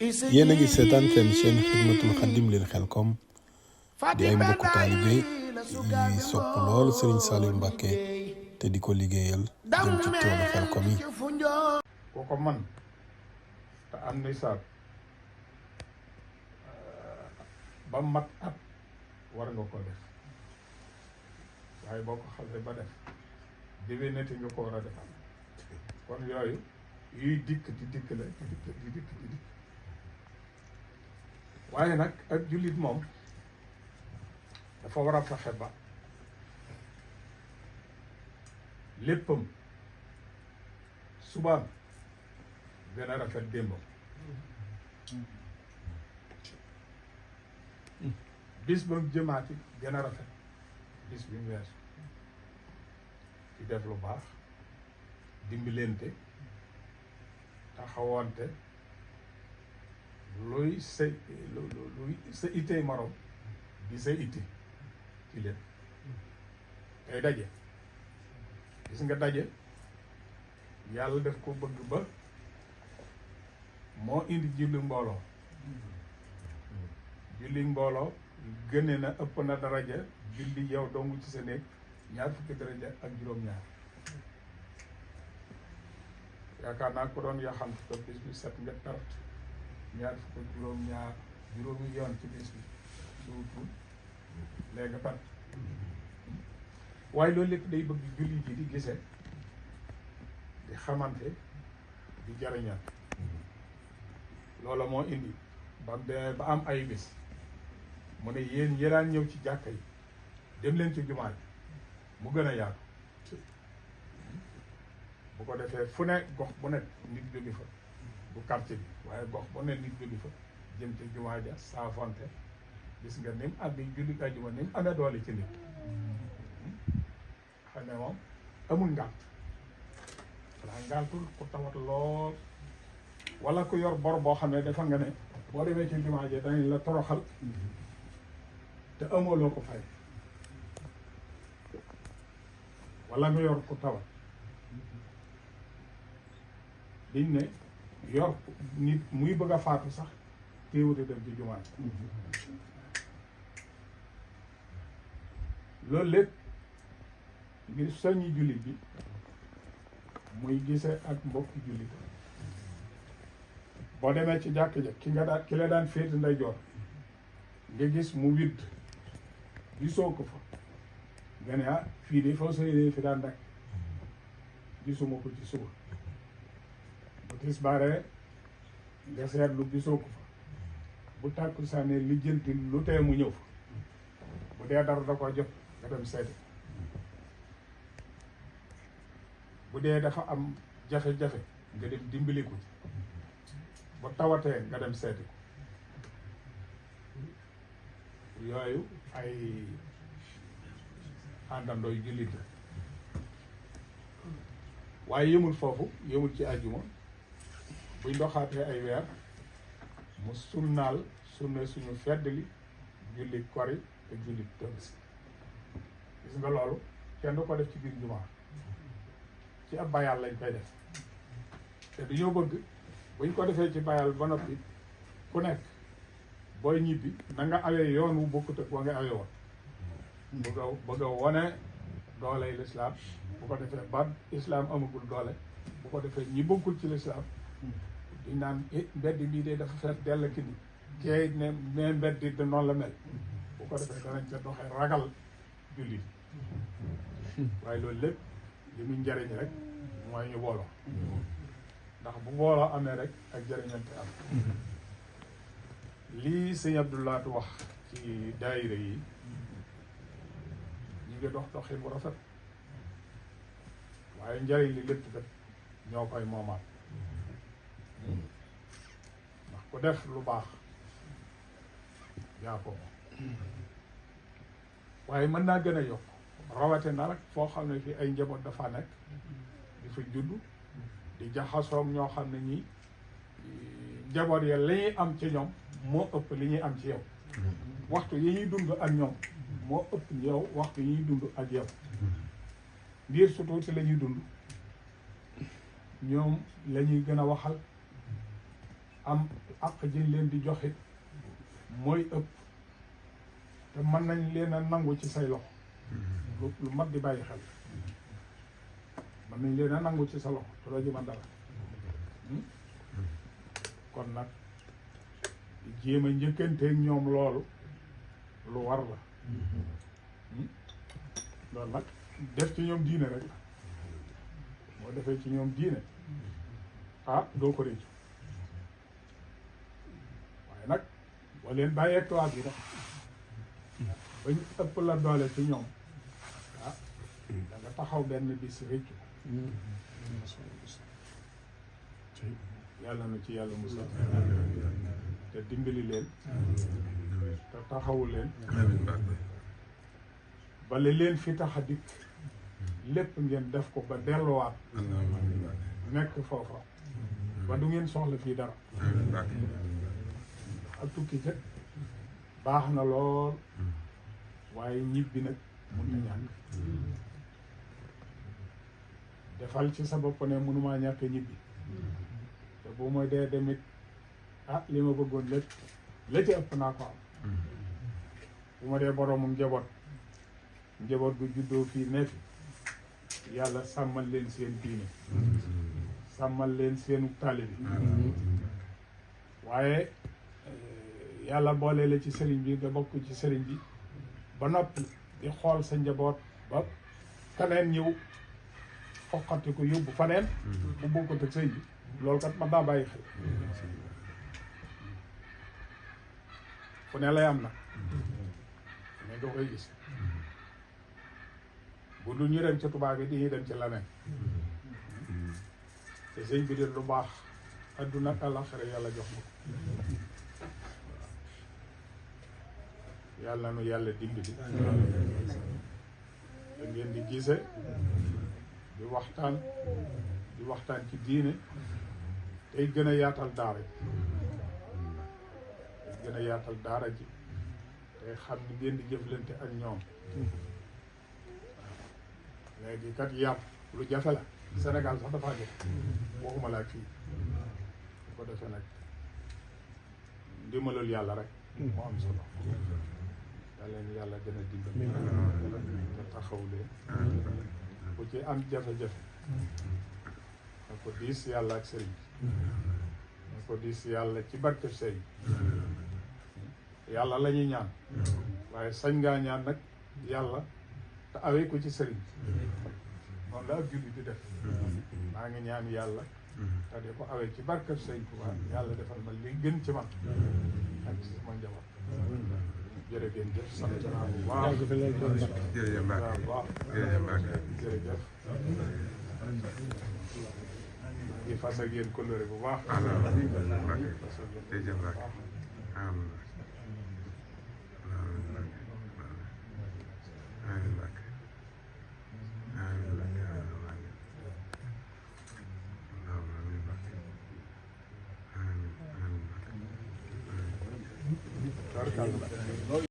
yéen a ngi seetaan seen chaîne Xidmatul Xadim lil Xelcom di ay mbokku taalibe yi sopp lool Serigne Saliou Mbacké te di ko liggéeyal jëm ci toolu Xelcom yi. ku ko man te am nisaab ba mat at war nga ko def waaye boo ko xasee ba def déwénati nga ko war a defal kon yooyu yuy dikk di dikk la di dikk waaye nag ak jullit moom dafa war a fexe ba léppam subaam gën a rafet démbam bis ba mu jëmaati gën a rafet bis bi mu weesu ci def lu baax dimbalante taxawante luy sa ittey morom di sa itte ci lépp tey daje gis nga daje yàlla def ko bëgg ba moo indi julli mbooloo julli mbooloo gëne na ëpp na daraja julli yow dong ci sa néeg ñaar fukki daraja ak juróom-ñaar yaakaar naa ko doon yaxantu ko bis bi set nga tart ñaar fukki juróom-ñaar juróomi yoon ci bis bi suutul léegi nga tart waaye loolu lépp day bëgg julli ji di gisee di xamante di jariñal loola moo indi ba ba am ay bis mu ne yéen ñi daan ñëw ci jàkka yi dem leen ci jumaa ji mu gën a yaatu bu ko defee fu ne gox bu ne nit jóge fa bu quartier bi waaye gox bu ne nit jóge fa jëm ci jumaa ja saafonte gis nga ni mu amee julli àjjuma ni mu amee doole ci nit xam ne moom amul ngànt walla ngàntul ku tawat lool walla ku yor bor boo xam ne dafa nga ne boo demee ci jumaa ja dañ la toroxal te amoo loo ko fay walla nga yor ku tawat liñ ne yor nit muy bëgg a faatu sax téewute dem ci jumaa loolu lépp ngir soññi jullit bi muy gisee ak mbokki jullit boo demee ci jàkk ja ki la daan féete ndeyjoor nga gis mu widd gisoo ko fa nga ne ah fii de foo sëy fi daan nekk gisuma ko ci suba bu tisbaaree nga seetlu gisoo ko fa bu tàkku sànnee lijjanti lu tee mu ñëw fa bu dee dara da ko jot nga dem seeti bu dee dafa am jafe-jafe nga dem dimbali ko ci bu tawatee nga dem seeti ko yooyu ay àndandooy jullit la waaye yëmul foofu yëmul ci àjjuma buy ndoxaatee ay weer mu sunnaal sunna suñu feddali julli kori ak julli tabaski gis nga loolu kenn du ko def ci biir jumaa ci ab bayal lañ koy def te dañoo bëgg buñ ko defee ci bayal ba noppi ku nekk booy ñibbi na nga awee yoon wu bokkut ak wa nga awee woon bëgg a wone dooley lislaam bu ko defee ba islaam amagul doole bu ko defee ñi bokkul ci lislaam diñ naan mbedd bii de dafa fees dell ki ni kee ne mbedd di noonu la mel bu ko defee danañ ca doxee ragal jullit waaye loolu lépp li muy njariñ rek mooy ñu booloo ndax bu booloo amee rek ak jariñante am lii sëñ Abdoulaye wax ci daayira yi ñu ngi dox doxin bu rafet waaye njariñ li lépp kat ñoo koy moomaat ndax ku def lu baax yaa ko waaye mën naa gën a yokk rawate na rek foo xam ne fii ay njaboot dafa nekk di fa judd di jaxasoom ñoo xam ne ñii njaboot ya li ñuy am ci ñoom moo ëpp li ñuy am ci yow waxtu yi ñuy dund ak ñoom moo ëpp yow waxtu yi ñuy dund ak yow ndiir su tuuti la ñuy dund ñoom la ñuy gën a waxal am àq jiñ leen di joxit mooy ëpp te mën nañ leen a nangu ci say loxo lu mat di bàyyi xel mën nañ leen a nangu ci sa loxo te doo ji man dara kon nag jéem a njëkkanteeg ñoom loolu lu war la loolu nag def ci ñoom diine rek la moo defee ci ñoom diine doo ko réccu waaye nag boo leen bàyyee tubaab bi nag bañ ëpp la doole ci ñoom da nga taxaw benn bis réccu yàlla na ci yàlla musal te dimbali leen te taxawu leen bale leen fi tax a dikk lépp ngeen def ko ba delluwaat nekk foofa ba du ngeen soxla fii dara ak tukki kat baax na lool waaye ñibbi nag mun na ñàkk defal ci sa bopp ne mënumaa ñàkk ñibbi te bu mooy dee demit li ma bëggoon lépp la ci ëpp naa ko am bu ma dee boroomum njaboot bu juddoo fii ne fi yàlla sàmmal leen seen diine sàmmal leen seenu taalibe waaye yàlla boole la ci sëriñ bi nga bokk ci sëriñ bi ba noppi di xool sa njaboot ba kaneen ñëw foqati ko yóbbu faneen bu bokkut ak sëriñ bi loolu kat man daa bàyyi xel fu ne lay am nag ne nga koy gis bu dul ñu dem ci tubaab bi dañuy dem ci leneen te sëñ bi de lu baax adduna ak àllaxira yàlla jox na ko yàlla nu yàlla dimbali da ngeen di gise di waxtaan ci diine tey gën a yaatal daara ji tey xam ni ngeen di jëflante ak ñoom léegi kat yàpp lu jafe la Sénégal sax dafa jafe waxuma laa fii bu ko defee nag ndimbalul yàlla rek moo am solo da leen yàlla gën a dimbali te taxaw leen bu ci am jafe-jafe na ko diis yàlla ak sëriñ na ko diis yàlla ci barke sëriñ yàlla la ñuy ñaan waaye sañ ngaa ñaan nag yàlla te awee ko ci sëriñ noonu la ak julli di def maa ngi ñaan yàlla te di ko awee ci barke sëriñ Tuubaa yàlla defal ma li gën ci man ak sama njaboot jërë ngeen jëf sant naa bu baax jërëjëf jërëjëf di fas ak yéen kóllëre bu baax Tarkalla